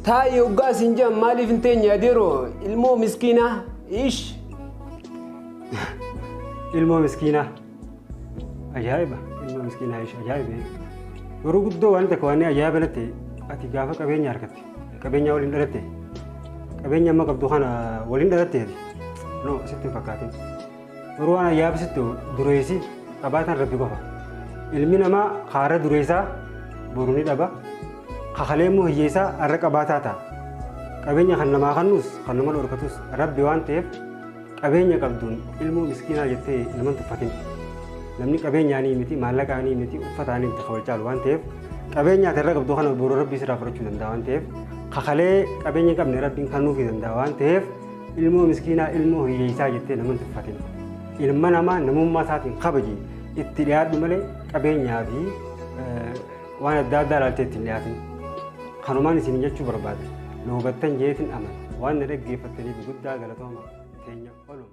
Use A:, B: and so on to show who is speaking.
A: Taa'i hoggaa siin jedhan maaliif hin teenye adeeroo ilmoo miskiinaa ish.
B: Ilmoo miskiinaa. Ajaa'iba! Ilmoo miskiinaa ish ajaa'iba. Yeroo guddoo waan takka waan ajaa'iba natti ati gaafa qabeenya argatte qabeenya waliin dhalatte qabeenya amma qabdu kana waliin dhalatte ati no sitti hin fakkaatin. Yeroo waan ajaa'iba sitti dureessi qabaatan rabbi qofa. Ilmi namaa kaara dureessaa boru ni dhaba. Kakalee immoo hiyyeessaa har'a qabaataa ta'a. Qabeenya kan namaa kennus kan nama dhorkatus rabbi waan ta'eef qabeenya qabduun ilmoo miskiinaa jettee nama hin tuffatin. Namni qabeenyaanii miti maallaqaanii miti uffataanii miti kan wal caalu waan ta'eef qabeenya ati irra qabdu kana boru rabbi sirraa fudhachuu danda'a waan ta'eef kakalee qabeenya hin qabne rabbiin kennuufii danda'a waan ta'eef ilmoo miskiinaa ilmoo hiyyeessaa jettee nama hin tuffatin. Ilma namaa namummaa isaatiin kabaji itti dhiyaadhu malee qabeenyaa fi waan adda addaa ilaaltee ittiin dhiyaatin. Kanumaan isin jechuu barbaade. Nu hubattan jeetin amana. Waan na dhaggeeffattaniif guddaa galatooma. Teenya oluma.